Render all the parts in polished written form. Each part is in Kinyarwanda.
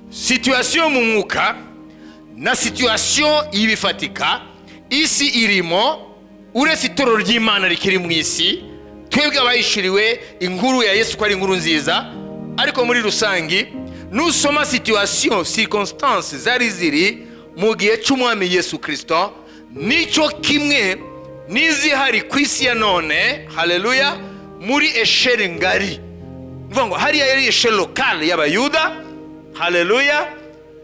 Situation mu mwuka na situation y'ibifatika isi irimo, uretse itorero ry'Imana rikiri mu isi, twebwe abayishuriwe inkuru ya Yesu ko ari inkuru nziza. Ariko muri rusange, nusoma situation, circonstance zari ziri mu gihe cy'Umwami Yesu Kirisito, nicyo kimwe n'izihari ku isi ya none. Haleluya! Muri échelle ngari, uvuga ngo hariya yari échelle locale y'Abayuda. Haleluya!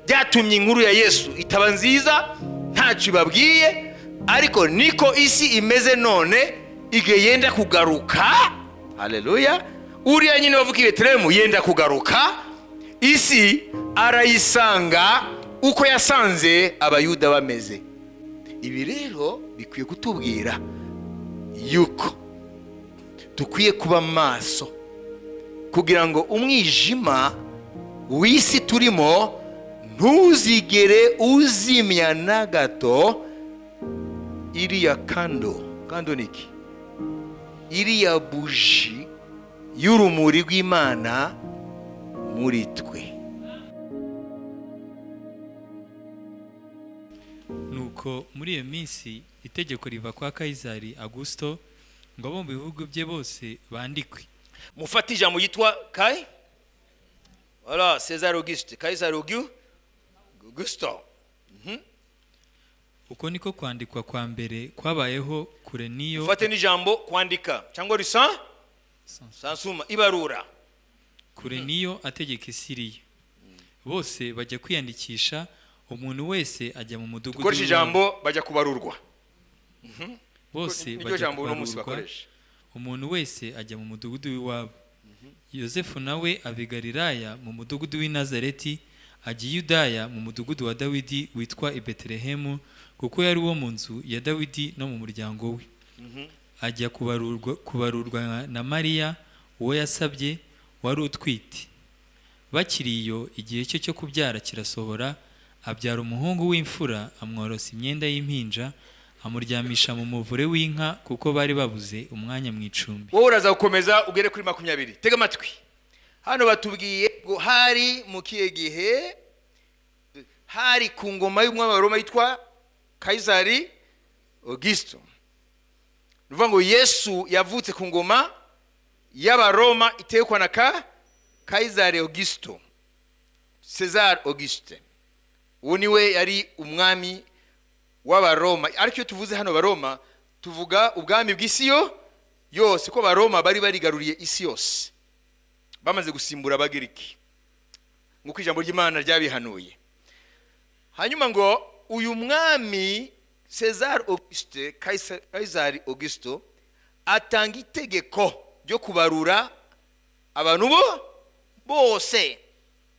Byatumye inkuru ya Yesu itaba nziza, ntacyo ibabwiye. Ariko niko isi imeze none, igihe yenda kugaruka. Haleluya! Uriya nyine wavuga i Betelehemu yenda kugaruka, isi arayisanga uko yasanze Abayuda bameze. Ibi rero bikwiye kutubwira yuko dukwiye kuba maso kugira ngo umwijima w'isi turimo ntuzigere uzimya na gato iriya candle. Candle ni iki? Iriya buji y'urumuri rw'Imana muri twe. Nuko muri iyo minsi itegeko riva kwa Kayizari Augusito ngo abo mu bihugu bye bose bandikwe. Mufate ijambo yitwa Kai, voilà, César Auguste, Kaisar Augusto. Uko niko kwandikwa kwa mbere kwabayeho kure niyo. Mufate n'ijambo kwandika cyangwa recensement, ibarura. Kure niyo ategeka i Siriya, bose bajya kwiyandikisha, umuntu wese ajya mu mudugudu Dukoresha w'iwabo. ijambo bajya kubarurwa. Bose Niryo bajya jambo uno munsi kubarurwa, bakoresha. umuntu wese ajya mu mudugudu w'iwabo. Yosefu nawe ava i Galilaya mu mudugudu w'i Nazareti, ajya i Yudaya mu mudugudu wa Dawidi witwa i Betelehemu, kuko yari uwo mu nzu ya Dawidi no mu muryango we, ajya kubarurwa na Mariya uwo yasabye, wari utwite. Bakiri iyo, igihe cye cyo kubyara kirasohora, abyara umuhungu w'imfura, amworosa imyenda y'impinja, amuryamisha mu muvure w'inka, kuko bari babuze umwanya mu icumbi. Wowe uraza gukomeza ugere kuri 20. Tega amatwi. Hano batubwiye ngo hari mu kihe gihe? Hari ku ngoma y'umwami wa Roma yitwa Kayizari Augusto. Ni ukuvuga ngo Yesu yavutse ku ngoma y'Abaroma itekwa na Kayizari Augusto, Cesar Auguste. Uwo niwe yari umwami w'Abaroma. Ariko iyo tuvuze hano Abaroma, tuvuga ubwami bw'isi yo yose, ko Abaroma bari barigaruriye isi yose bamaze gusimbura Abagiriki nk'uko ijambo ry'Imana ryabihanuye. Hanyuma ngo uyu mwami Cesar Auguste, Kayizari Augusto, atanga itegeko ryo kubarura abantu bo bose.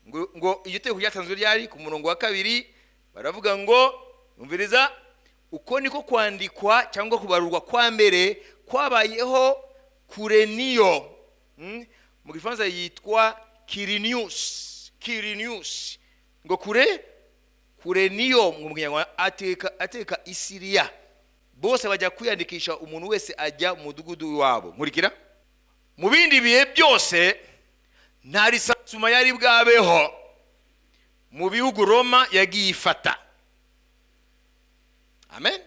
Ngo iryo tegeko ryatanzwe ryari? Ku murongo wa 2 baravuga ngo, umviriza, uko niko kwandikwa cyangwa kubarurwa kwa mbere kwabayeho Kureniyo. Mu Gifaransa yitwa Quirinius. Quirinius, ngo Kureniyo mu Kinyarwanda, ateka Isiriya, bose bajya kwiyandikisha, umuntu wese ajya mu mudugudu wabo. Nkurikira. Mu bindi bihe byose nta recensement yari bwabeho mu bihugu Roma yagiye ifata. Amen.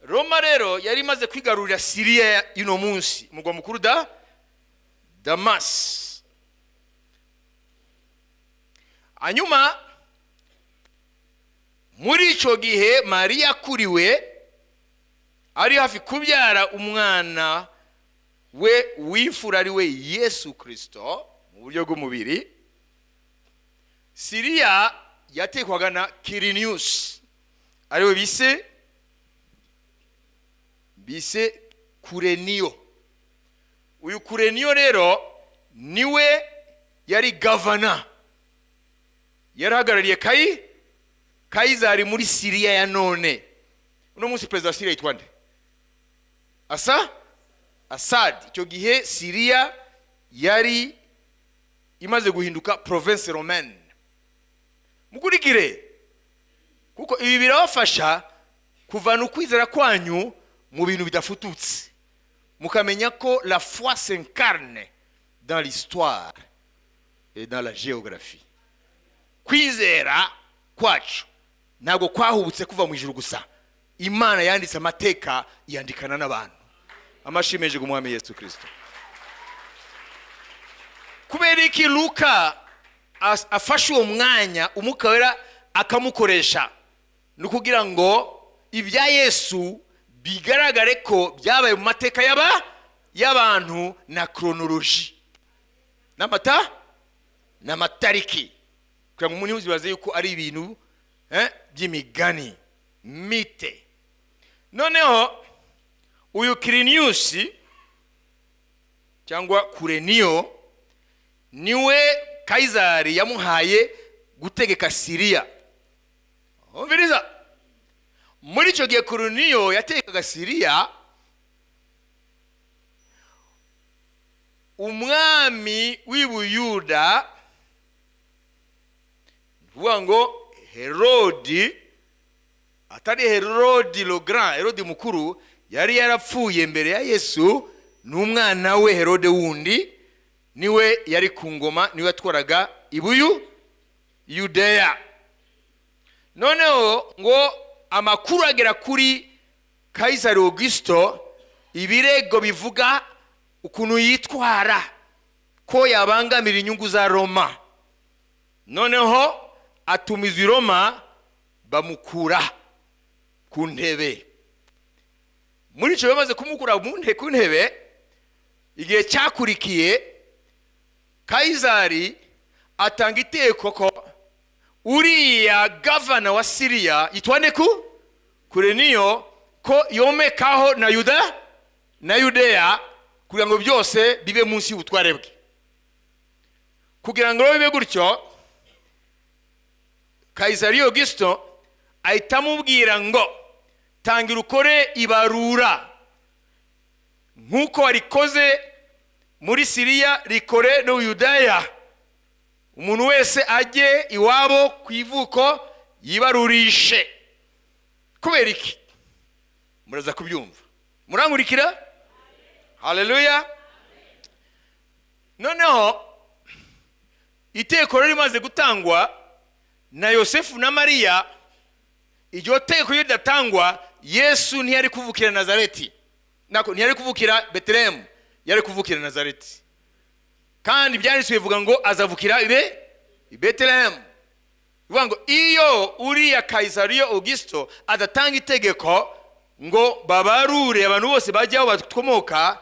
Roma rero yari imaze kwigarurira Siriya y'uno munsi, umurwa mukuru Damas. Hanyuma muri icyo gihe Mariya akuriwe, ari hafi kubyara umwana we w'imfura, ari we Yesu Kirisito mu buryo bw'umubiri, Siriya yatekwaga na Quirinius, ariwe bise Kureniyo. Uyu Kureniyo rero niwe yari gavana, yarahagarariye Kayizari muri Siriya ya none. Uno munsi perezida wa Siriya yitwa nde? Asad. Icyo gihe Siriya yari imaze guhinduka province romaine. Mukurikire, kuko ibi birabafasha kuvana ukwizera kwanyu mu bintu bidafututse, mukamenya ko la foi s'incarne dans l'histoire et dans la géographie. Kwizera kwacu ntabwo kwahubutse kuva mu ijuru gusa. Imana yanditse amateka, yandikana n'abantu. Amashimeje ku Mwami Yesu Kirisito. Kubera iki Luka afashe uwo mwanya, Umwuka Wera akamukoresha? Ni ukugira ngo ibya Yesu bigaragare ko byabaye mu mateka y'abantu na chronologie n'amata n'amatariki, kugira ngo umuntu ntibaze yuko ari ibintu by'imigani, mythe. Noneho uyu Kiriniyusi cyangwa Kureniyo niwe Kayizari yamuhaye gutegeka Siriya. Umviriza, muri icyo gihe Kureniyo yategekaga Siriya, umwami w'i Buyuda, ni ukuvuga ngo Herodi, atari Herodi le Grand, Herodi mukuru yari yarapfuye mbere ya Yesu, n'umwana we Herode wundi niwe yari ku ngoma, niwe yatwaraga ibuyu Yudeya. Noneho ngo amakuru agera kuri Kayisari Augusto, ibirego bivuga ukuntu yitwara ko yabangamira inyungu za Roma. Noneho atumiza i Roma, bamukura ku ntebe. Muri icyo bamaze kumukura ku ntebe, igihe cyakurikiye Kayizari atanga iteko ko uriya gavana wa Siriya yitwa nde, ku Kureniyo, ko yomekaho na Yuda na Yudeya, kugira ngo byose bibe munsi y'ubutware bwe. Kugira ngo bibe gutyo, Kayisari Augusto ahita amubwira ngo tangira ukore ibarura nk'uko warikoze muri Siriya, rikore no Yudaya, umuntu wese ajye iwabo ku ivuko yibarurishe. Kubera iki? Muraza kubyumva. Murankurikira? Haleluya. Noneho iteko rero rimaze gutangwa na Yosefu na Mariya, iryo teko iyo ridatangwa, Yesu ntiyari kuvukira Nazareti, nako ntiyari kuvukira Betelehemu, yari kuvukira Nazareti. Kandi ibyanditswe bivuga ngo azavukira ibe i Betelehemu. Bivuga ngo iyo uriya Kayisariyo Augusto adatanga itegeko ngo babarure abantu bose bajya aho bakomoka,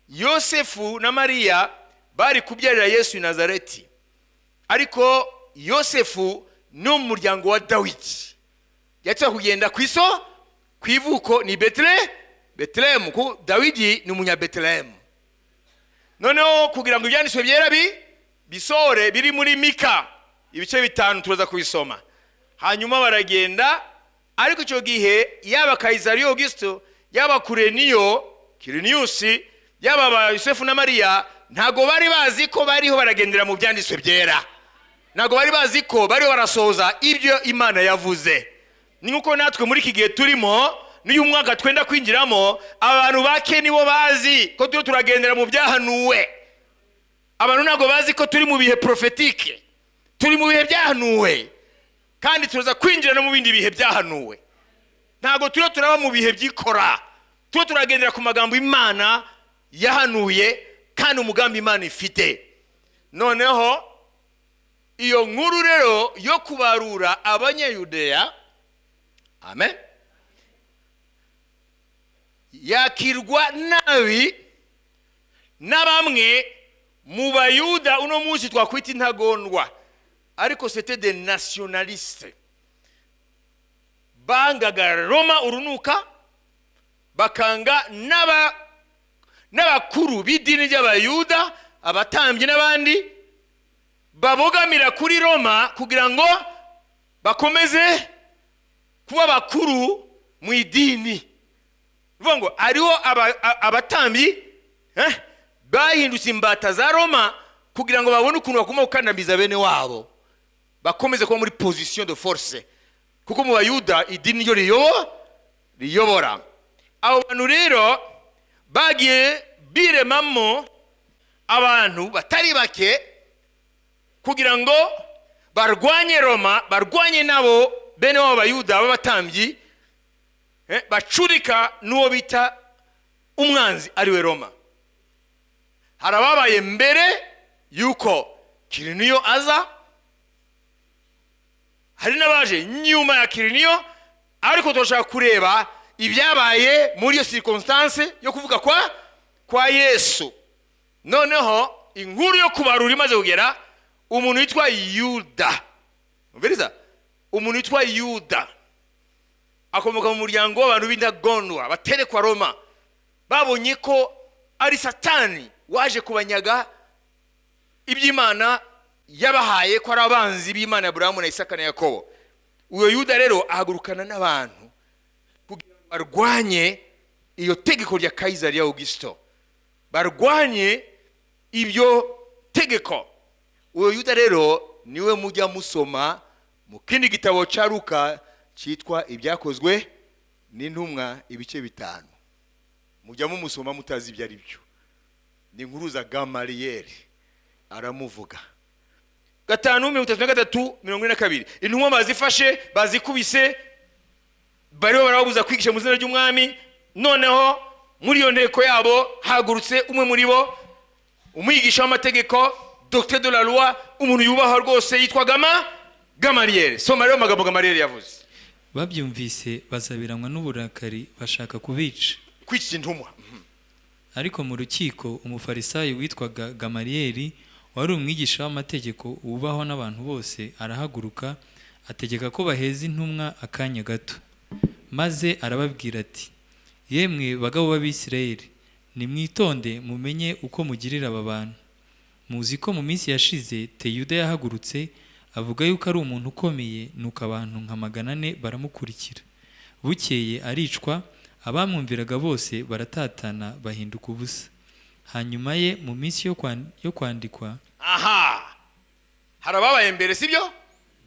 Yosefu na Mariya bari kubyarira Yesu i Nazareti. Ariko Yosefu ni mu muryango wa Dawidi, yatse kugenda ku iso ku ivuko ni Betelehemu, kuko Dawidi ni umunyabetelehemu. Noneho kugira ngo ibyanditswe byera bisore biri muri Mika ibice 5, turaza kubisoma. Hanyuma baragenda, ariko icyo gihe yaba Kayisari Augusto, yaba Kureniyo Kiriniyusi, yaba ba Yosefu na Mariya, ntago bari bazi ko bariho baragendera mu byanditswe byera, ntago bari bazi ko bariho barasohoza ibyo Imana yavuze. Ni nkuko natwe muri iki gihe turimo, n'uyu mwaka twenda kwinjiramo, abantu bake nibo bazi ko turiho turagendera mu byahanuwe. Abantu ntabwo bazi ko turi mu bihe prophétique, turi mu bihe byahanuwe, kandi turaza kwinjira no mu bindi bihe byahanuwe. Ntabwo turiho turaba mu bihe byikora, turiho turagendera ku magambo Imana yahanuye kandi umugambi Imana ifite. Noneho iyo nkuru rero yo kubarura abanyayudeya, amen, yakirwa nabi na bamwe mu Bayuda uno munsi twakwita intagondwa, ariko c'était des nationalistes bangaga Roma urunuka, bakanga n'abakuru b'idini ry'Abayuda, abatambyi n'abandi babogamira kuri Roma kugira ngo bakomeze kuba bakuru mu idini. Bivuga ngo hariho abatambyi bahindutse imbata za Roma kugira ngo babone ukuntu bagomba gukandamiza bene wabo, bakomeze kuba muri position de force, kuko mu Bayuda idini ryo riyobora. Abo bantu rero bagiye biremamo abantu batari bake kugira ngo Barwanye Roma, barwanye nabo bene wabo Bayuda b'abatambyi, bacurika n'uwo bita umwanzi, ariwe Roma. Hari ababaye mbere y'uko Kiriniyo aza, hari n'abaje nyuma ya Kiriniyo, ariko turashaka kureba ibyabaye muri iyo circonstance yo kuvuga kwa Yesu. Noneho inkuru yo kubarura imaze kugera, umuntu witwa Yuda, umviriza, umuntu witwa Yuda akomoka mu muryango w'abantu b'intagondwa baterekwa Roma. Babonye ko ari Satani waje kubanyaga iby'Imana yabahaye, ko ari abanzi b'Imana ya Aburahamu na Isaka na Yakobo. Uyo Yuda rero ahagurukana n'abantu kugira ngo barwanye iyo tegeko rya Kayizari ya Augusito, barwanye ibyo tegeko. Uwo Yuda rero niwe mujya musoma mu kindi gitabo cya Luka cyitwa Ibyakozwe n'Intumwa, ibice 5. Mujya mumusoma mutazi ibyo ari byo. Ni inkuru za Gamariyeri, aramuvuga. 5:33, 42. Intumwa bazifashe, bazikubise, bariho barababuza kwigisha mu izina ry'Umwami. Noneho muri iyo nteko yabo hagurutse umwe muri bo, umwigisha w'amategeko, docteur de la loi, umuntu yubahwa rwose, yitwa Gamariyeri. Soma rero amagambo Gamariyeri yavuze. Babyumvise bazabiranwa n'uburakari, bashaka kubica. Kwica intumwa. Ariko mu rukiko umufarisayo witwaga Gamariyeri, wari umwigisha w'amategeko wubahwa n'abantu bose, arahaguruka ategeka ko baheza intumwa akanya gato. Maze arababwira ati: "Yemwe bagabo b'Abisirayeli, nimwitonde mumenye uko mugirira aba bantu. Muzi ko mu minsi yashize Teyuda yahagurutse avuga yuko ari umuntu ukomeye, nuko abantu nka 400 baramukurikira. Bukeye aricwa, abamwumviraga bose baratatana bahinduka ubusa. Hanyuma ye mu minsi yo kwandikwa." Aha hari ababaye mbere, sibyo?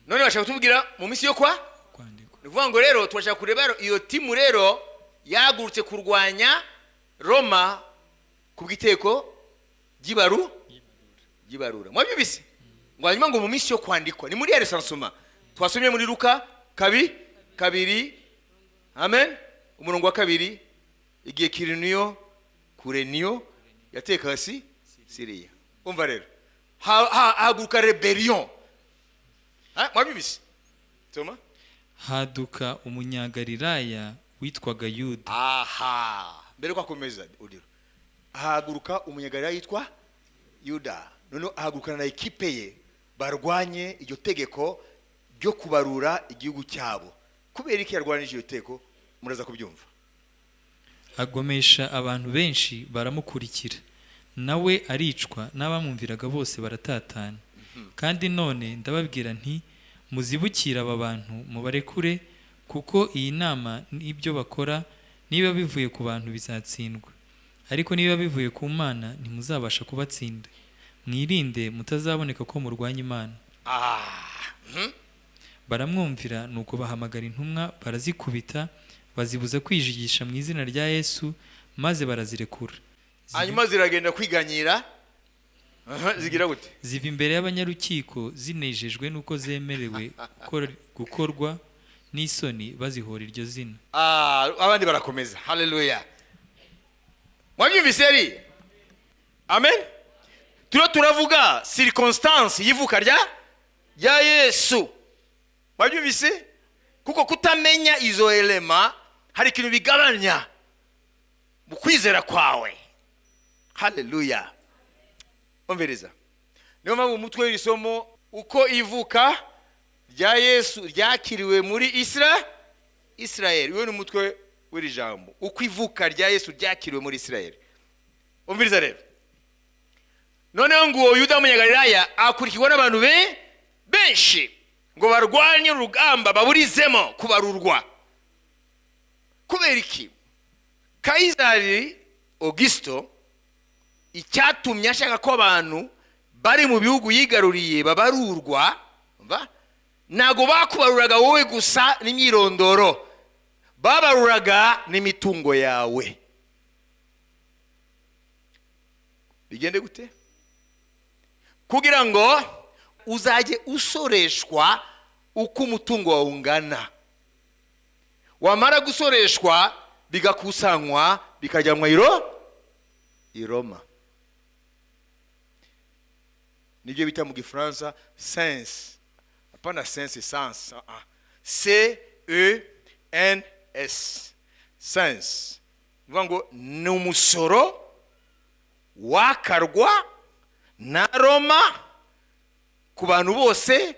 None bashaka kutubwira mu minsi yo kwa kwandikwa. Ni ukuvuga ngo rero turashaka kureba rero iyo team rero yahagurutse kurwanya Roma ku bw'iteko ry'ibarura. Mwabyumvise ngo hanyuma ngo mu minsi yo kwandikwa, ni muri ya recensement twasomye muri Luka 2, amen, umurongo wa 2, igihe Kiriniyo Kureniyo yatekaga si Siriya. Umva rero, hahaguruka rébellion. Mwabyumvise? Soma. Haduka umunyagalilaya witwaga Yuda. Aha, mbere ko akomeza uriro, ahaguruka umunyagalilaya yitwa Yuda. Noneho ahagurukana na ekipe ye, barwanye iryo tegeko ryo kubarura igihugu cyabo. Kubera iki yarwanije iryo tegeko? Muraza kubyumva. Agomesha abantu benshi baramukurikira, nawe aricwa, n'abamwumviraga bose baratatana. Kandi none ndababwira nti: muzibukire aba bantu, mubarekure, kuko iyi nama n'ibyo bakora, niba bivuye ku bantu bizatsindwa, ariko niba bivuye ku Mana ntimuzabasha kubatsinda. Mwirinde mutazaboneka ko murwanya Imana." Baramwumvira, nuko bahamagara intumwa barazikubita, bazibuza kwijigisha mu izina rya Yesu, maze barazirekura. Hanyuma ziragenda kwiganyira. Aha, zigira gute? Ziva imbere y'abanyarukiko zinejejwe n'uko zemerewe gukorwa n'isoni bazihora iryo zina. Ah, abandi barakomeza. Haleluya! Mwabyumvise yari? Amen. Turiho turavuga circonstance y'ivuka rya Yesu. Mwabyumvise? Kuko kutamenya izo éléments hari ikintu bigabanya mu kwizera kwawe. Haleluya! Umviriza, niyo mpamvu umutwe w'iri somo, uko ivuka rya Yesu ryakiriwe muri Isirayeli. Uyu ni umutwe w'iri jambo, uko ivuka rya Yesu ryakiriwe muri Isirayeli. Umviriza rero, noneho ngo uwo Yuda w'umunyagalilaya akurikirwa n'abantu be benshi ngo barwanye urugamba, baburizemo kubarurwa. Kubera iki? Kayizari Augusto, icyatumye ashaka ko abantu bari mu bihugu yigaruriye babarurwa, umva, ntabwo bakubaruraga wowe gusa n'imyirondoro, babaruraga n'imitungo yawe. Bigende gute? Kugira ngo Uzajye usoreshwa uko umutungo wawe ungana. Wamara gusoreshwa, bigakusanywa, bikajyanwa i Roma. Nibyo bita mu Gifaransa cens. Hapana sense, sans, C E N S, cens. Bivuga ngo ni umusoro wakarwa na Roma ku bantu bose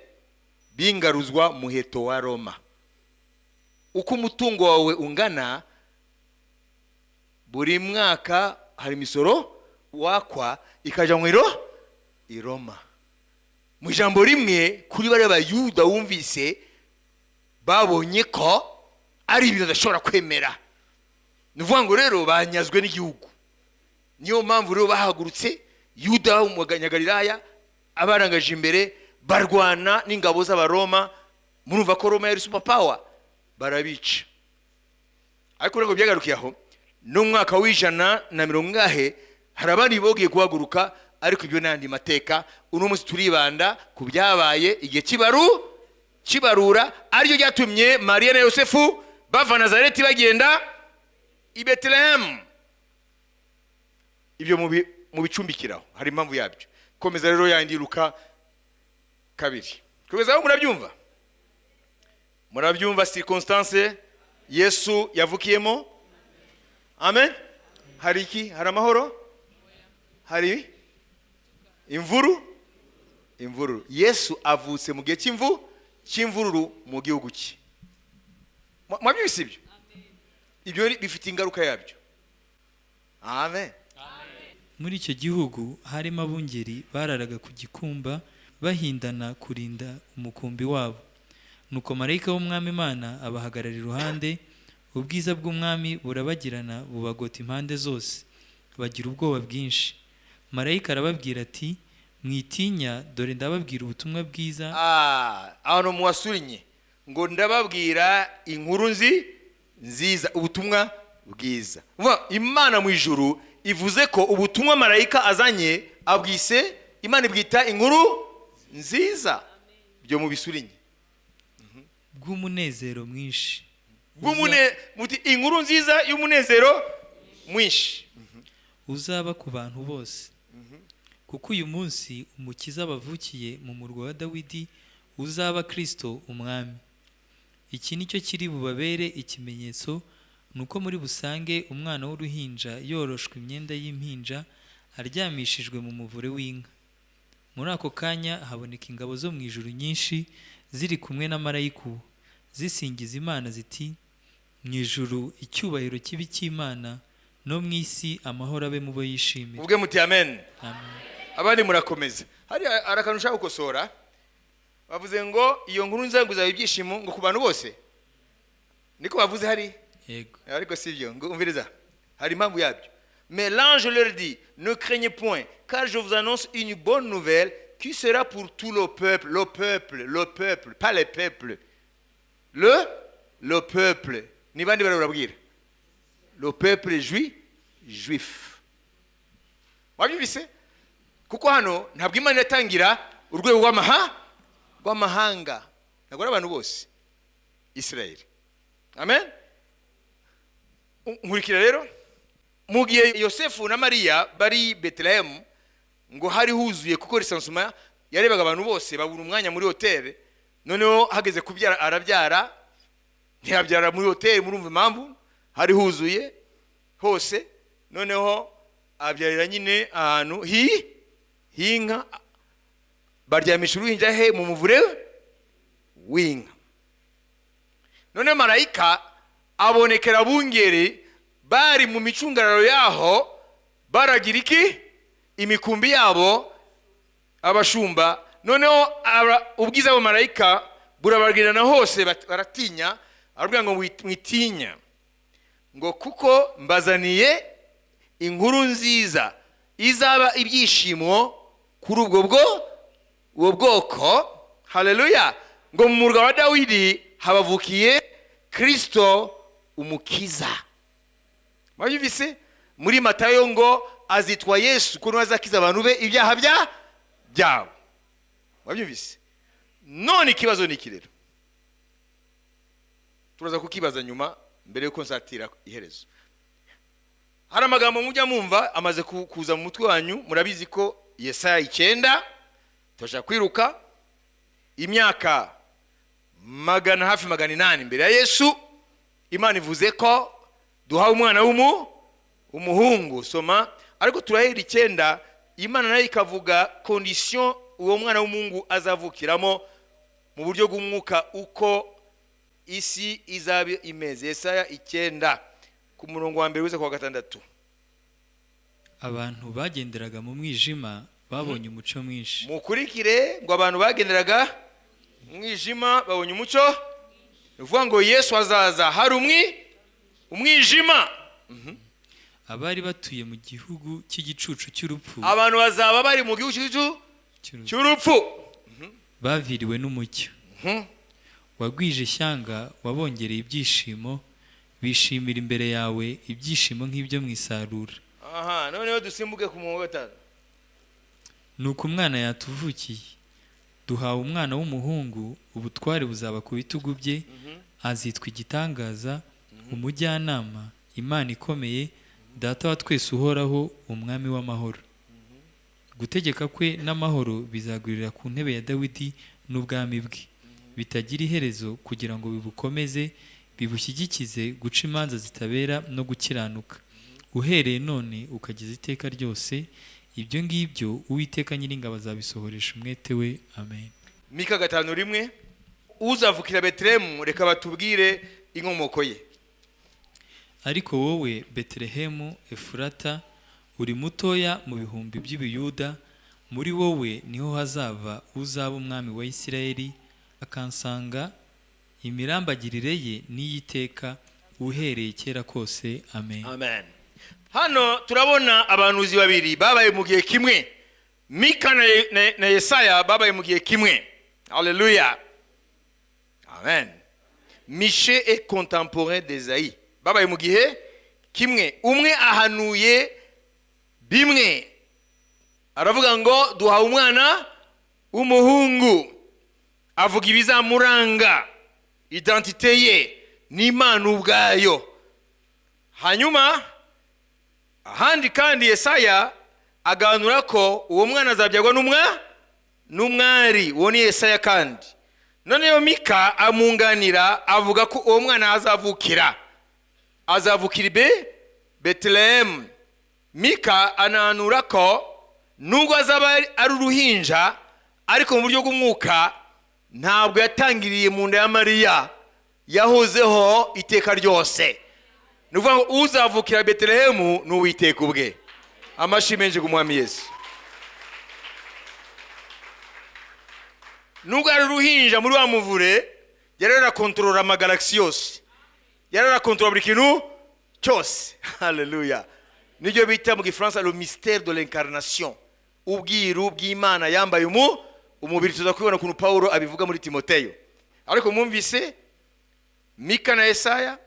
bingaruzwa muheto wa Roma. Uko umutungo wawe ungana, buri mwaka hari imisoro wakwa ikajya mu i Roma. Mu ijambo rimwe, kuri bariya Bayuda wumvise, babonye ko ari ibintu badashobora kwemera. Ni ukuvuga ngo rero banyazwe n'igihugu. Niyo mpamvu rero bahagurutse, Yuda w'Umunyagalilaya abarangaje imbere, barwana n'ingabo z'Abaroma. Murumva ko Roma yari super power. Barabica. Ariko ntabwo byagarukiye aho. N'umwaka w'150 hari abandi bogiye guhaguruka, ariko ibyo n'andi mateka. Uno munsi turibanda ku byabaye igihe kibarura, ariryo ryatumye Mariya na Yosefu bava Nazareti bagenda i Betelehemu. Ibyo mubicumbikiraho, hari impamvu yabyo. Komeza rero yandi Luka 2. Kugeza aho murabyumva? Murabyumva circonstance Yesu yavukiyemo? Amen. Hari iki? Hari amahoro? Hari imvuru, imvururu. Yesu avutse mu gihe cy'imvururu mu gihugu cye. Mwabyumvise ibyo? Ibyo bifite ingaruka yabyo. Amen. Muri icyo gihugu harimo abungeri bararaga ku gikumba, bahindana kurinda umukumbi wabo. Nuko marayika w'Umwami Imana abahagarara iruhande, ubwiza bw'Umwami burabagirana bubagota impande zose, bagira ubwoba bwinshi. Marayika arababwira ati: "Mwitinya, dore ndababwira ubutumwa bwiza." Ah, ahantu muwasurinye ngo ndababwira inkuru nziza, ubutumwa bwiza. Vuga, Imana mu ijuru ivuze ko ubutumwa marayika azanye abwise, Imana ibwita inkuru nziza. Byo mubisurinye. Bw'umunezero mwinshi. Muti inkuru nziza y'umunezero mwinshi. Uzaba ku bantu bose, kuko uyu munsi Umukiza bavukiye mu murwa wa Dawidi, uzaba Kristo Umwami. Iki ni cyo kiri bubabere ikimenyetso: ni uko muri busange umwana w'uruhinja yoroshwe imyenda y'impinja, aryamishijwe mu muvure w'inka." Muri ako kanya haboneka ingabo zo mu ijuru nyinshi ziri kumwe na marayika uwo, zisingiza Imana ziti: "Mu ijuru icyubahiro kibe icy'Imana, no mu isi amahoro abe mu bo yishimira." Ubwe muti amen. Amen. Abandi murakomeza. Hari akantu ushaka gukosora. Bavuze ngo iyo nkuru nziza ngo izaba ibyishimo ngo ku bantu bose, niko bavuze hari? Yego. Ariko si byo. Ngo umviriza, hari impamvu yabyo. Mais l'ange leur dit: "Ne craignez point, car je vous annonce une bonne nouvelle qui sera pour tout le peuple." Le peuple, le peuple, pas les peuples, le peuple. Ni bandi barababwira? Le peuple juif. Wabyumvise? Kuko hano ntabwo Imana iratangira urwego rw'amahanga, ntabwo ari abantu bose, Israel. Amen. Nkurikira rero. Mu gihe Yosefu na Mariya bari Betelehemu, ngo hari huzuye, kuko recensement yarebaga abantu bose, babura umwanya muri hoteli. Noneho hageze kubyara, arabyara, ntiyabyara muri hoteli. Murumva impamvu? Hari huzuye hose. Noneho abyarira nyine ahantu h'inka. Baryamisha uruhinja he? Mu muvure w'inka. None marayika abonekera abungeri bari mu micungararo yaho, baragira iki? Imikumbi yabo, abashumba. Noneho ubwiza bwa marayika burabagirana hose, baratinya. Arabwira ngo: "Mwitinya," ngo kuko mbazaniye inkuru nziza izaba ibyishimo kuri ubwo ubwo bwoko. Haleluya! Ngo mu murwa wa Dawidi habavukiye Kristo Umukiza. Mwabyumvise muri Matayo ngo azitwa Yesu, kuko niwe azakiza abantu be ibyaha byabo. Wabyumvise? None ikibazo ni iki rero? Turaza kukibaza nyuma, mbere yuko nsatira iherezo. Hari amagambo mujya mumva amaze kuza mu mutwe wanyu. Murabizi ko Yesaya 9, turashaka kwiruka, imyaka magana hafi 800 mbere ya Yesu, Imana ivuze ko duhawe umwana w'umuhungu. Soma, ariko turahera 9. Imana nayo ikavuga condition uwo mwana w'umuhungu azavukiramo mu buryo bw'umwuka, uko isi izaba imeze. Yesaya 9, ku murongo wa mbere weza kuwa gatandatu. Abantu bagenderaga mu mwijima babonye umucyo mwinshi. Mukurikire ngo abantu bagenderaga mu mwijima babonye umucyo. Ni ukuvuga ngo Yesu azaza hari umwijima. Abari batuye mu gihugu cy'igicucu cy'urupfu, Abantu bazaba bari mu gihugu cy'igicucu cy'urupfu, cy'urupfu, baviriwe n'umucyo. Wagwije ishyanga, wabongereye ibyishimo, bishimira imbere yawe ibyishimo nk'ibyo mu isarura. Aha noneho dusimbuke ku murongo wa gatanu. Nuko umwana yatuvukiye, duhawe umwana w'umuhungu, ubutware buzaba ku bitugu bye, azitwa Igitangaza, Umujyanama, Imana ikomeye, Data wa twese uhoraho, Umwami w'amahoro. Gutegeka kwe n'amahoro bizagwirira ku ntebe ya Dawidi n'ubwami bwe bitagira iherezo, kugira ngo bibukomeze, bibushyigikize guca imanza zitabera no gukiranuka, uhereye none ukageza iteka ryose. Ibyo ngibyo Uwiteka Nyiringabo azabisohoresha umwete we. Amen. Mika 5:1. Uzavukira Betelehemu, reka batubwire inkomoko ye. Ariko wowe Betelehemu Efurata, uri mutoya mu bihumbi by'Ibuyuda, muri wowe niho hazava uzaba umwami wa Isirayeli, akansanga, imirambagirire ye n'iy'iteka, uhereye kera kose. Amen. Amen. Hano turabona abahanuzi babiri babaye mu gihe kimwe. Mika na Yesaya babaye mu gihe kimwe. Haleluya, amen. Michée est contemporain d'Esaïe. Babaye mu gihe kimwe. Umwe ahanuye bimwe, aravuga ngo duhawe umwana w'umuhungu, avuga ibizamuranga, identité ye n'Imana ubwayo. Hanyuma ahandi kandi Yesaya aganura ko uwo mwana azabyarwa n'umwari. Uwo ni Yesaya. Kandi noneho Mika amwunganira, avuga ko uwo mwana azavukira i Betelehemu. Mika anahanura ko nubwo azaba ari uruhinja, ariko mu buryo bw'umwuka ntabwo yatangiriye mu nda ya Mariya, yahozeho iteka ryose. Ni ukuvuga ngo uzavukira Betelehemu ni Uwiteka ubwe. Amashyi menshi ku Mwami Yesu. Nubwo ari uruhinja muri wa muvure, yari arakontorora amagalaxy yose, yari arakontorora buri kintu cyose. Haleluya! Nibyo bita mu Gifaransa le mystère de l'incarnation, ubwiru bw'Imana yambaye umubiri. Tuza kubibona ukuntu Paulo abivuga muri Timoteyo. Ariko mwumvise Mika na Yesaya,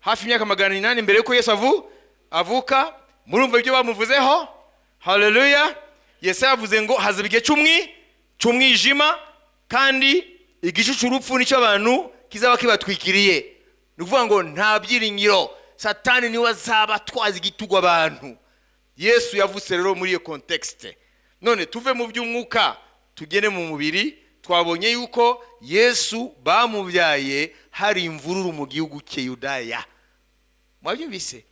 hafi imyaka 800 mbere yuko Yesu avuka, murumva ibyo bamuvuzeho. Haleluya! Yesaya yavuze ngo hazaba igihe cy'umwijima, kandi igicu cy'urupfu nicyo abantu kizaba kibatwikiriye. Ni ukuvuga ngo nta byiringiro, Satani niwe azaba atwaza igitugu abantu. Yesu yavutse rero muri iyo contexte. None tuve mu by'umwuka tugere mu mubiri. Twabonye yuko Yesu bamubyaye hari imvururu mu gihugu cye Yudaya. Mwabyumvise?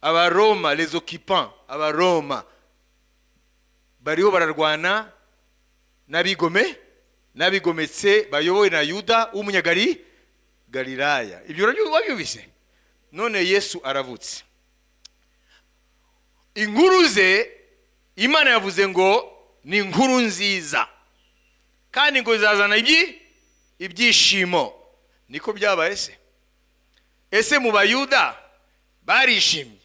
Abaroma, les occupants, Abaroma bariho bararwana n'abigometse bayobowe na Yuda w'umunyagali Galilaya. Ibyo wabyumvise? None Yesu aravutse. Inkuru ze, Imana yavuze ngo ni inkuru nziza, kandi ngo zazana ibyishimo. Niko byabaye se? Ese mu Bayuda barishimye?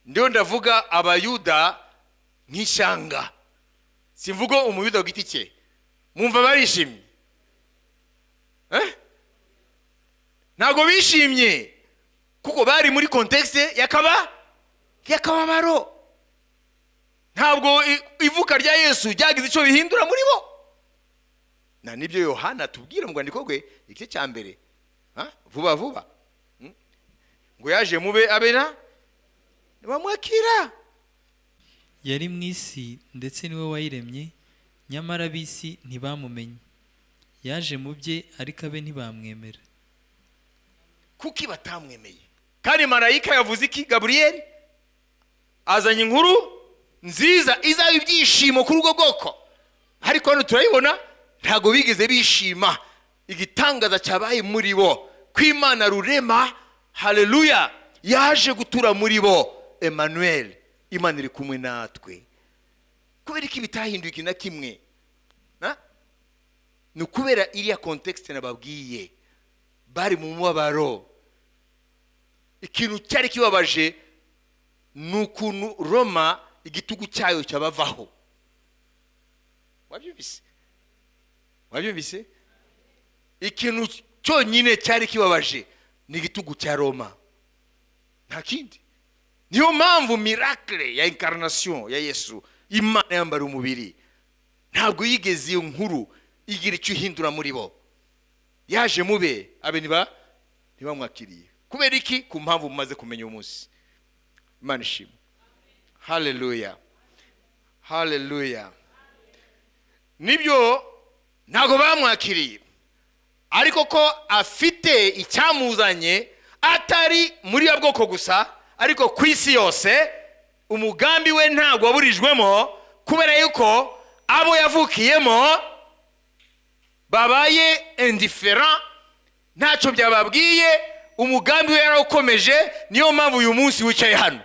Ndiyo ndavuga Abayuda nk'ishyanga, simvuga Umuyuda ku giti cye. Mwumva barishimye? Ntabwo bishimye, kuko bari muri contexte y'akababaro. Ntabwo ivuka rya Yesu ryagize icyo bihindura muri bo. Na nibyo Yohana atubwira mu rwandiko rwe, igice cya mbere. Ha? Vuba vuba. Ngo yaje mube, abera ntibamwakira. Yari mu isi, ndetse niwe wayiremye, nyamara ab'isi ntibamumenye. Yaje mu bye, ariko abe ntibamwemera. Kuki batamwemeye kandi marayika yavuze iki? Gaburiyeli azanye inkuru nziza izaba ibyishimo kuri ubwo bwoko, ariko hano turayibona ntabwo bigeze bishima igitangaza cyabaye muri bo, ko Imana rurema, haleluya, yaje gutura muri bo, Emmanuel, Imana iri kumwe natwe. Kubera ko bitahinduye ikintu na kimwe? Ha? Ni ukubera iriya contexte nababwiye, bari mu mubabaro. Ikintu cyari kibabaje ni ukuntu Roma igitugu cyayo cyabavaho. Wabyumvise? Wabyumvise? Ikintu cyonyine cyari kibabaje ni igitugu cya Roma, nta kindi. Niyo mpamvu miracle ya incarnation ya Yesu, Imana yambara umubiri, ntabwo yigeze iyo nkuru igira icyo ihindura muri bo. Yaje mube, abe ntibamwakiriye. Kubera iki? Ku mpamvu mumaze kumenya uyu munsi. Imana ishimwe! Haleluya, haleluya! Nibyo, ntabwo bamwakiriye, ariko ko afite icyamuzanye, atari muri ya bwoko gusa, ariko ku isi yose. Umugambi we ntabwo waburijwemo kubera yuko abo yavukiyemo babaye indifférents, ntacyo byababwiye. Umugambi we yarawukomeje. Niyo mpamvu uyu munsi wicaye hano.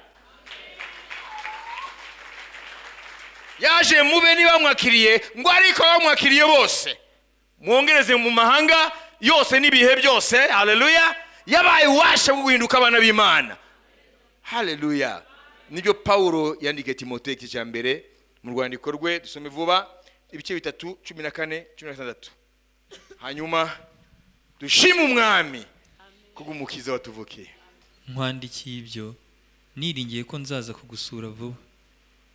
Yaje mube ntibamwakiriye, ngo ariko bamwakiriye bose, mwongereze mu mahanga yose n'ibihe byose, haleluya, yabaye ububasha bwo guhinduka abana b'Imana. Haleluya! Nibyo Pawulo yandikiye Timoteyo, igice cya mbere, mu rwandiko rwe. Dusome vuba ibice 3, 14, 16, hanyuma dushime Umwami kubw'Umukiza watuvukiye. Nkwandikiye ibyo niringiye ko nzaza kugusura vuba,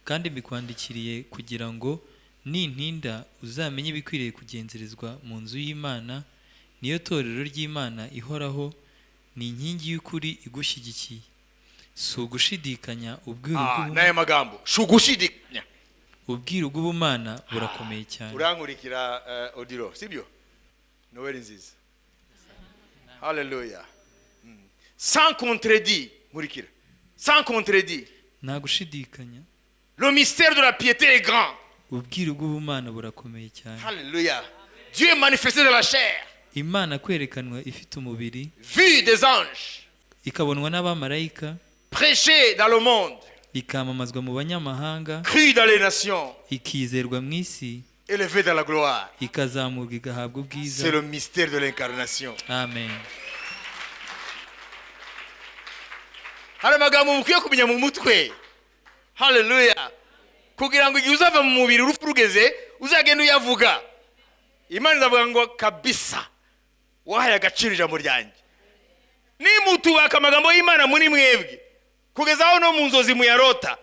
kandi mbikwandikiriye kugira ngo nintinda uzamenye ibikwiriye kugenzerezwa mu nzu y'Imana, niyo torero ry'Imana ihoraho, ni inkingi y'ukuri igushyigikiye. Si ugushidikanya, ubwiru N'aya magambo si ugushidikanya. Ubwiru bw'ubumana burakomeye cyane. Urankurikira, Odilo, sibyo? Noel nziza! Haleluya! Sans contredit, nkurikira, sans contredit. Nta gushidikanya. Le mystère de la piété est grand. Ubwiru bw'ubumana burakomeye cyane. Haleluya! Dieu est manifesté dans la chair, Imana kwerekanwa ifite umubiri, vu des anges, ikabonwa n'abamarayika, prêché dans le monde, ikamamazwa mu banyamahanga, cru dans les nations, ikizerwa mu isi, élevé dans la gloire. ikazamurwa, igahabwa ubwiza. C'est le mystère de l'incarnation. Amen. Hari amagambo mukwiye kumenya mu mutwe, haleluya, kugira ngo igihe uzava mu mubiri, urupfu rugeze, uzagenda uyavuga, Imana izavuga ngo kabisa wahaye agaciro ijambo ryanjye. Nimutubaka amagambo y'Imana muri mwebwe kugeza aho no mu nzozi muyarota,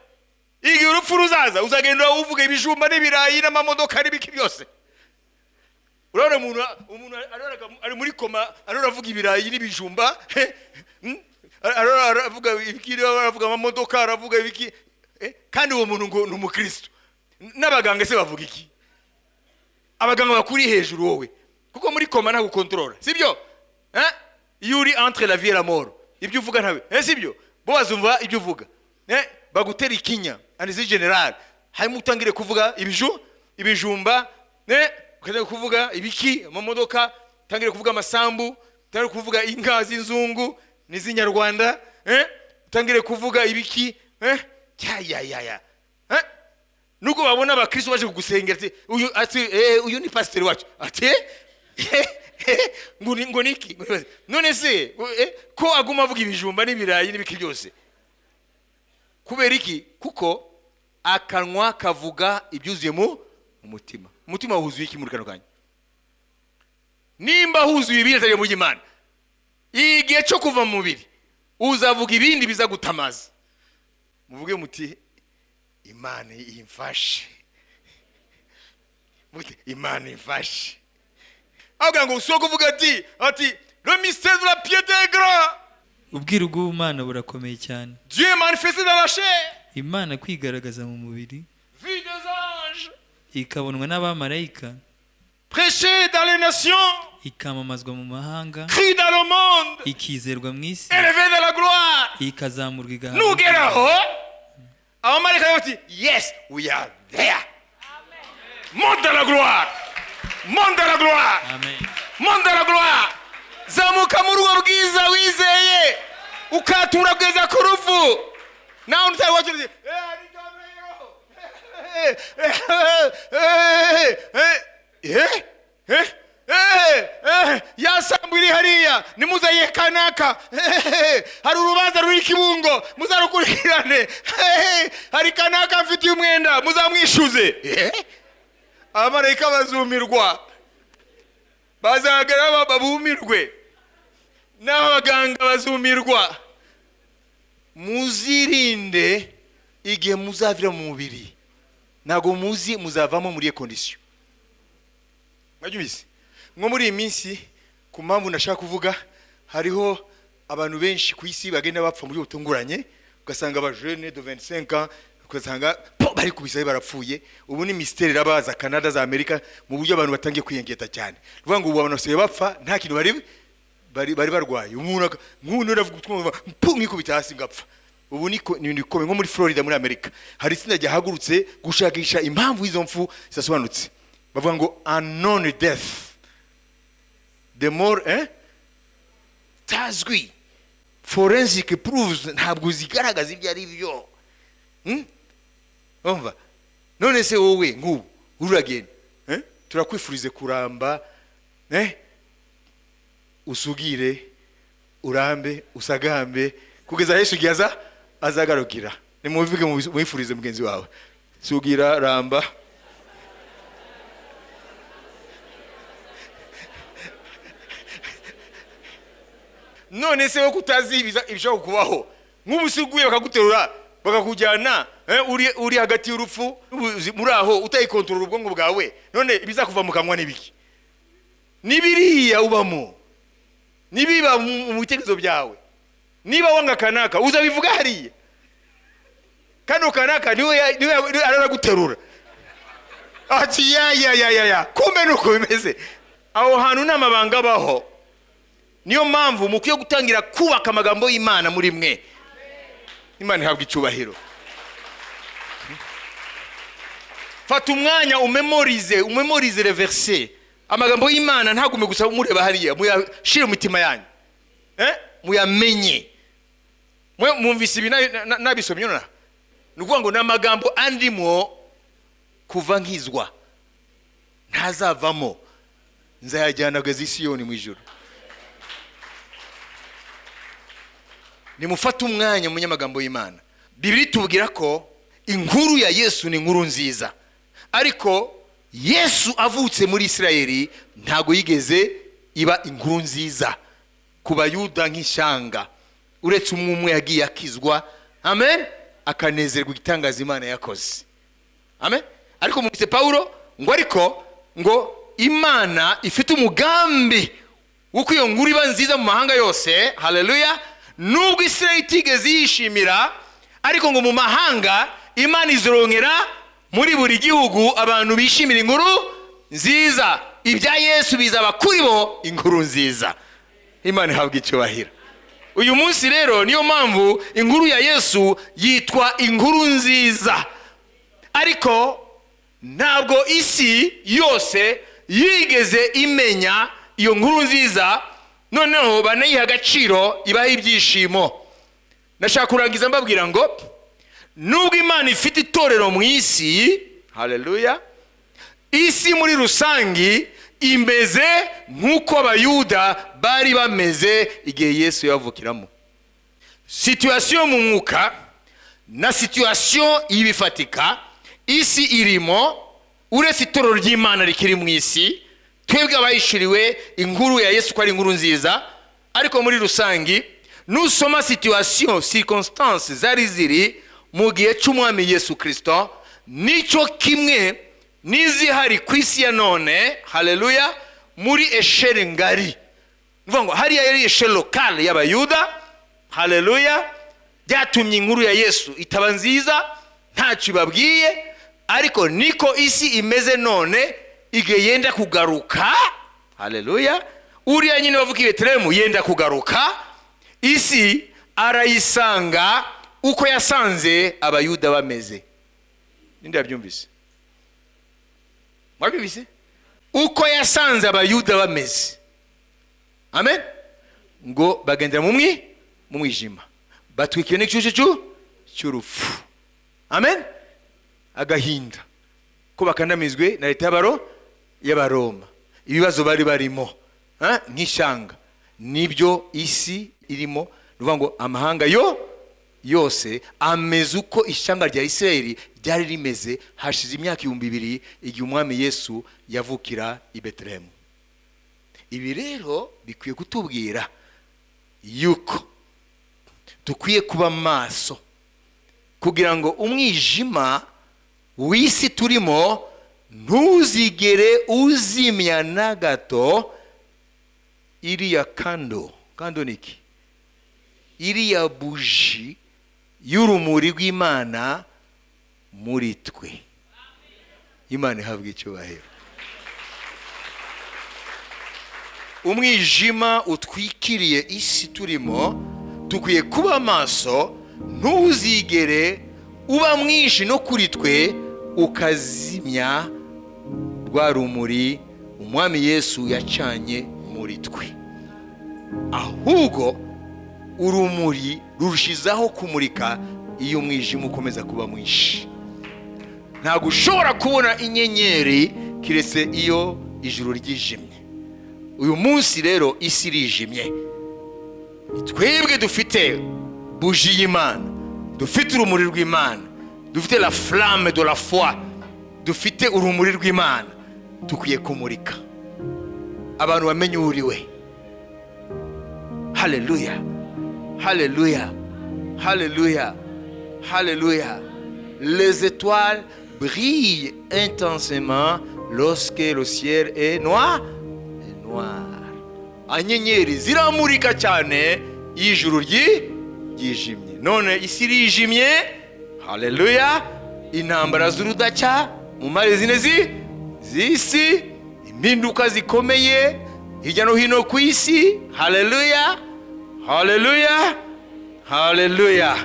igihe urupfu ruzaza uzagenda uvuga ibijumba n'ibirayi n'amamodoka n'ibiki byose. Urabona umuntu ari muri coma, arora avuga ibirayi n'ibijumba, arora aravuga ibiki, aravuga amamodoka, aravuga ibiki, kandi uwo muntu ngo ni umukristo. N'abaganga se bavuga iki? Abaganga bakuri hejuru wowe, kuko muri coma ntabwo ukontorora, sibyo? Iyo uri entre la vie et la mort, ibyo uvuga ntawe, sibyo? Bo bazumva ibyo uvuga, bagutera ikinya, anesthésie générale, hanyuma utangire kuvuga ibijumba, ukaza kuvuga ibiki, amamodoka, utangire kuvuga amasambu, utangire kuvuga inka z'inzungu n'iz'inyarwanda, utangire kuvuga ibiki, ya ya ya ya, Nubwo babona abakristo baje kugusengera, ati uyu, ati uyu ni pasiteri wacu, ati ngo niki? None se ko aguma avuga ibijumba n'ibirayi n'ibiki byose? Kubera iki? Kuko akanwa kavuga ibyuzuye mu mutima. Umutima wuzuye iki muri kano kanya? Nimba huzuye ibindi atari mu Imana, igihe cyo kuva mu mubiri uzavuga ibindi biza gutamaza. Muvuge muti Imana imfashe, muti Imana imfashe. Avuga ngo si kuvuga ati le mystère de la piété est grand. Ubwiru bw'ubumana burakomeye cyane. Dieu est manifesté dans la chair, Imana kwigaragaza mu mubiri, vu des anges, ikabonwa n'abamarayika, prêché dans les nations, ikamamazwa mu mahanga, cru dans le monde, ikizerwa mu isi, élevé dans la gloire. Ikazamurwa igahabwa. Nugeraho, abamarayika bati: "Yes, we are there. Monte dans la gloire, monte dans la gloire." Amen. Monte dans la gloire. Zamuka muri ubwo bwiza wizeye, ukatura bwiza ku rupfu. Nawe utari wacu uti, "Eh, hari itorero. Eh, eh, eh, eh, eh, eh, ya sambu iri hariya nimuzayihe kanaka. Eh, hari urubanza ruri Kibungo, muzarukurikirane. Eh, hari kanaka mfitiye umwenda, muzamwishuze." Eh, abamarayika bazumirwa, bazagera babumirwe, n'abaganga bazumirwa. Muzirinde igihe muzavira mu mubiri, ntabwo muzi muzavamo muri iyo condition. Mwabyumvise? Nko muri iyi minsi, ku mpamvu nashaka kuvuga, hariho abantu benshi ku isi bagenda bapfa mu buryo butunguranye, ugasanga aba jeunes de 25 ans, ugasanga po bari kubisa barapfuye. Ubu ni mystère iraba za Canada, za Amerika, mu buryo abantu batangiye kwiyengeta cyane. Ni ukuvuga ngo ubu abantu basigaye bapfa nta kintu bari barwaye. Umuntu nk'ubu ndavuga twumva mpu nkikubita hasi ngapfa. Ubu ni ibintu bikomeye. Nko muri Florida, muri Amerika, hari itsinda ryahagurutse gushakisha impamvu y'izo mfu zidasobanutse. Bavuga ngo unknown death, the more tazwi, forensic proofs ntabwo zigaragaza ibyo ari byo. Umva, none se wowe nk'ubu uragenda, eh? Turakwifurize kuramba, eh? Usugire, urambe, usagambe kugeza Yesu igihe aza azagarukira. Nimubivuge, mwifurize mugenzi wawe: sugira, ramba. None se wowe kutazi ibishobora kubaho, nk'ubu se uguye bakaguterura bakakujyana, uri hagati y'urupfu muri aho utayikontorora ubwonko bwawe, none ibizakuva mu kanwa n'ibiki? N'ibiriya ubamo nibiba mu bitekerezo byawe. Niba wanga kanaka, uzabivuga hariya. Kano kanaka niwe araraguterura ati: "Ya ya ya ya ya, kumbe nuko bimeze." Aho hantu nta mabanga abaho. Niyo mpamvu mukwiye gutangira kubaka amagambo y'Imana muri mwe. Imana ihabwa icyubahiro. Fata umwanya umemorize, umemorize les versets, amagambo y'Imana. Ntagume gusa mureba hariya, muyashire mu mitima yanyu, eh? Muyamenye. Mwe mwumvise ibi nabisomye nonaha. Ni ukuvuga ngo ni amagambo andimo kuva nkizwa, ntazavamo, nzayajyana kugeza i Siyoni mu ijuru. Nimufate umwanya mumenye amagambo y'Imana. Bibiliya itubwira ko inkuru ya Yesu ni inkuru nziza, ariko Yesu avutse muri Isirayeli ntabwo yigeze iba inkuru nziza ku Bayuda nk'ishyanga, uretse umwe umwe yagiye akizwa, amen, akanezerwa igitangaza Imana yakoze, amen. Ariko mwumvise Pawulo ngo ariko ngo Imana ifite umugambi w'uko iyo nkuru iba nziza mu mahanga yose. Haleluya! Nubwo Isirayeli itigeze yishimira, ariko ngo mu mahanga Imana izorongera muri buri gihugu abantu bishimira inkuru nziza. Ibya Yesu bizaba kuri bo inkuru nziza. Imana ihabwa icyubahiro. Uyu munsi rero niyo mpamvu inkuru ya Yesu yitwa inkuru nziza, ariko ntabwo isi yose yigeze imenya iyo nkuru nziza, noneho banayiha agaciro, ibaha ibyishimo. Nashaka kurangiza mbabwira ngo nubwo Imana ifite itorero mu isi, haleluya, isi muri rusange imeze nk'uko Abayuda bari bameze igihe Yesu yavukiramo. Situation mu mwuka na situation y'ibifatika isi irimo, uretse itorero ry'Imana rikiri mu isi, twebwe abayishuriwe inkuru ya Yesu ko ari inkuru nziza, ariko muri rusange nusoma situation, circonstance zari ziri mu gihe cy'Umwami Yesu Kristo, nicyo kimwe n'izihari ku isi ya none. Haleluya! Muri échelle ngari, ni ukuvuga ngo hariya yari échelle locale y'Abayuda. Haleluya! Byatumye inkuru ya Yesu itaba nziza, ntacyo ibabwiye. Ariko niko isi imeze none, igihe yenda kugaruka. Haleluya! Uriya nyine wavuka i Betelehemu yenda kugaruka, isi arayisanga uko yasanze Abayuda bameze. Ninde yabyumvise? Mwabyumvise? Uko yasanze Abayuda bameze, amen. Ngo bagendera mu mwijima, batwikiwe n'igicucu cy'urupfu, amen. Agahinda ko bakandamizwe na leta y'Abaroma, ibibazo bari barimo nk'ishyanga, nibyo isi irimo. Ni ukuvuga ngo amahanga yo yose ameze uko ishyanga rya Isirayeli ryari rimeze hashize imyaka 2000, igihe Umwami Yesu yavukira i Betelehemu. Ibi rero bikwiye kutubwira yuko dukwiye kuba maso, kugira ngo umwijima w'isi turimo ntuzigere uzimya na gato iriya candle. Candle ni iki? Iriya buji y'urumuri rw'Imana muri twe. Imana ihabwa icyubahiro. Umwijima utwikiriye isi turimo, dukwiye kuba maso, ntuzigere uba mwinshi no kuri twe, ukazimya rwa rumuri Umwami Yesu yacanye muri twe. Ahubwo urumuri rurushizaho kumurika iyo umwijima ukomeza kuba mwinshi. Ntabwo ushobora kubona inyenyeri keretse iyo ijuru ryijimye. Uyu munsi rero isi irijimye. Twebwe dufite buji y'Imana, dufite urumuri rw'Imana, dufite la flamme de la foi, dufite urumuri rw'Imana, dukwiye kumurika abantu bamenye uwo uri we. Haleluya, haleluya, haleluya, haleluya! Les étoiles brillent intensément lorsque le ciel est noir, est noir. Inyenyeri ziramurika cyane iyo ijuru ryijimye. None isi irijimye. Haleluya! Intambara z'urudacya mu mpande zine z'isi, impinduka zikomeye hirya no hino ku isi. Haleluya, haleluya, haleluya!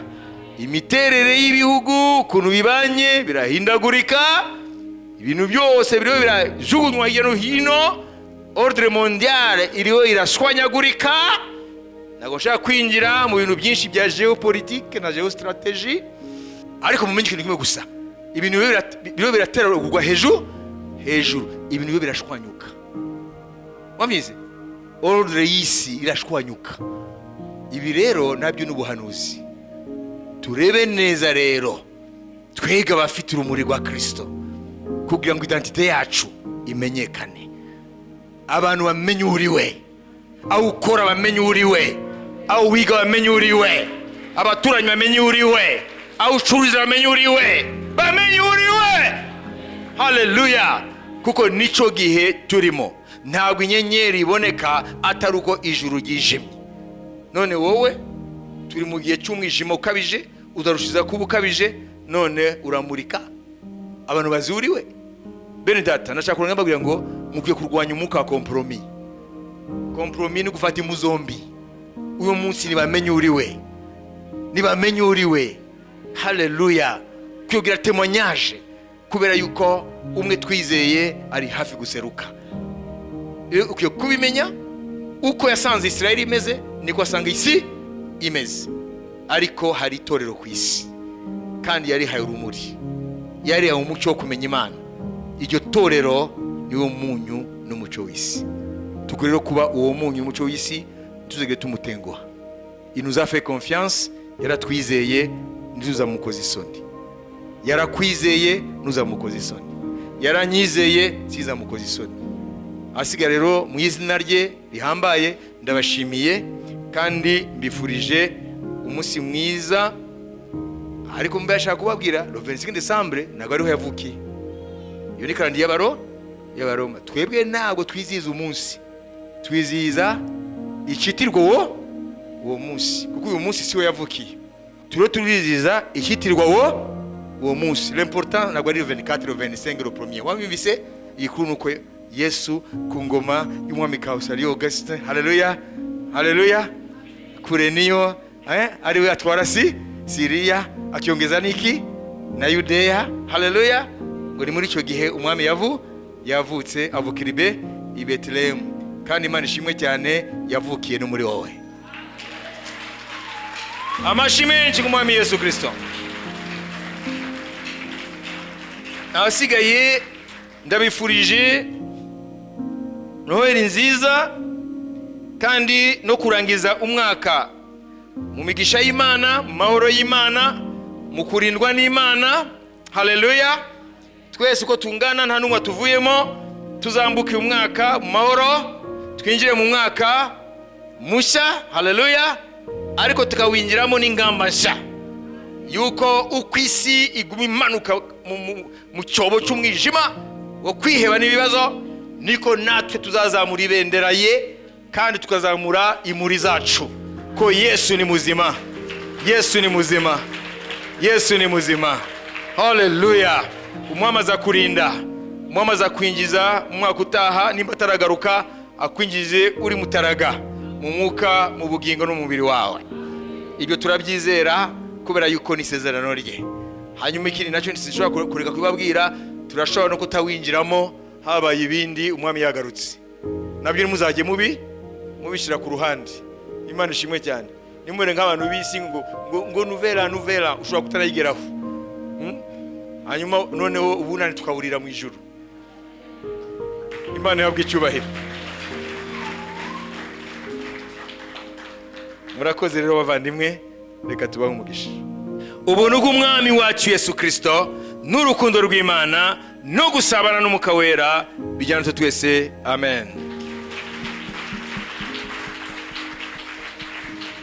Imiterere y'ibihugu, ukuntu bibanye, birahindagurika. Ibintu byose biriho birajugunywa hirya no hino. Ordre mondiale iriho irashwanyagurika. Ntabwo nshaka kwinjira mu bintu byinshi bya géopolitique na géostratégie, ariko mumenye ikintu kimwe gusa: ibintu biriho biratera kugwa hejuru hejuru, ibintu biriho birashwanyuka. Wamwize, ordre y'isi irashwanyuka. Ibi rero nabyo ni ubuhanuzi. Turebe neza rero, twega abafite urumuri rwa Kirisito, kugira ngo identité yacu imenyekane, abantu bamenye uri we, aho ukora bamenye uri we, aho wiga bamenye uri we, abaturanyi bamenye uri we, aho ucururiza bamenye uri we, bamenye uri we. Haleluya! Kuko nicyo gihe turimo. Ntabwo inyenyeri iboneka atari uko ijuru ryijimye. None wowe, turi mu gihe cy'umwijima ukabije, uzarushiza kuba ukabije. None uramurika, abantu bazuriwe. Bene data, ndashaka kurangira mbabwira ngo mukwiye kurwanya umwuka wa compromis. Compromis ni gufata impu zombi. Uyu munsi ntibamenye uri we, ntibamenye uri we. Haleluya! Kwigira témoignage, kubera yuko umwe twizeye ari hafi guseruka. Rero ukwiye kubimenya, uko yasanze Israel imeze niko asanga isi imeze. Ariko hari itorero ku isi, kandi yarihaye urumuri, yarihaye umucyo wo kumenya Imana. Iryo torero niwo munyu n'umucyo w'isi. Tukwiye rero kuba uwo munyu n'umucyo w'isi, tuzige tumutenguha. Il nous a fait confiance, yaratwizeye, ntituzamukoze isoni. Yarakwizeye, ntuzamukoze isoni. Yaranyizeye, sizamukoze isoni. Asiga rero, mu izina rye rihambaye ndabashimiye kandi mbifurije umunsi mwiza. Ariko mbe yashaka kubabwira, le 25 décembre ntabwo ariho yavukiye. Iyo ni calendrier y'Abaro. Y'Abaroma. Twebwe ntabwo twizihiza umunsi, twizihiza icitirwa uwo munsi, kuko uyu munsi siwe yavukiye. Turiho turizihiza icitirwa uwo munsi. L'important ntabwo ari le 24, le 25, le premier. Wabimvise? Igikuru ni uko Yesu ku ngoma y'umwami Kawusari Augustin, haleluya, haleluya, Kureniyo, ariwe atwara si Siriya, akiongeza niki na Yudeya, haleluya. Ngo ni muri icyo gihe umwami yavutse, avukira i Betelehemu. Kandi Imana ishimwe cyane, yavukiye no muri wowe. Amashi menshi ku mwami Yesu Kristo. Ahasigaye ndabifurije Noheli nziza, kandi no kurangiza umwaka mu migisha y'Imana, mu mahoro y'Imana, mu kurindwa n'Imana. Haleluya. Twese uko tungana, nta n'umwe tuvuyemo, tuzambuke uyu mwaka mu mahoro, twinjire mu mwaka mushya. Haleluya. Ariko tukawinjiramo n'ingamba nshya yuko uko isi iguma imanuka mu cyobo cy'umwijima wo kwiheba n'ibibazo, niko natwe tuzazamura ibendera ye, kandi tukazamura imuri zacu, ko Yesu ni muzima, Yesu ni muzima, Yesu ni muzima. Haleluya. Umwami azakurinda, umwami azakwinjiza mu mwaka utaha, nimba ataragaruka akwinjize uri mutaraga mu mwuka, mu bugingo no mu mubiri wawe. Ibyo turabyizera kubera yuko ni isezerano rye. Hanyuma ikindi nacyo sinshobora kureka kubabwira, turashobora no kutawinjiramo habaye ibindi umwami yagarutse, nabyo ntimuzajye mubishyira ku ruhande. Imana ishimwe cyane. Nimubere nk'abantu b'isi ngo nuvera nuvera, ushobora kutarayigeraho. Hanyuma noneho ubunani tukaburira mu ijuru. Imana ihabwe icyubahiro. Murakoze rero bavandimwe, reka tubahe umugisha. Ubuntu bw'umwami wacu Yesu Kristo n'urukundo rw'Imana no gusabana n'Umwuka Wera bijyana natwe twese. Amen.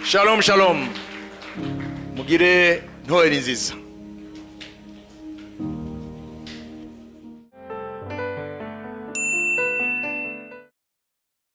Shalom, shalom. Mugire Noheli nziza.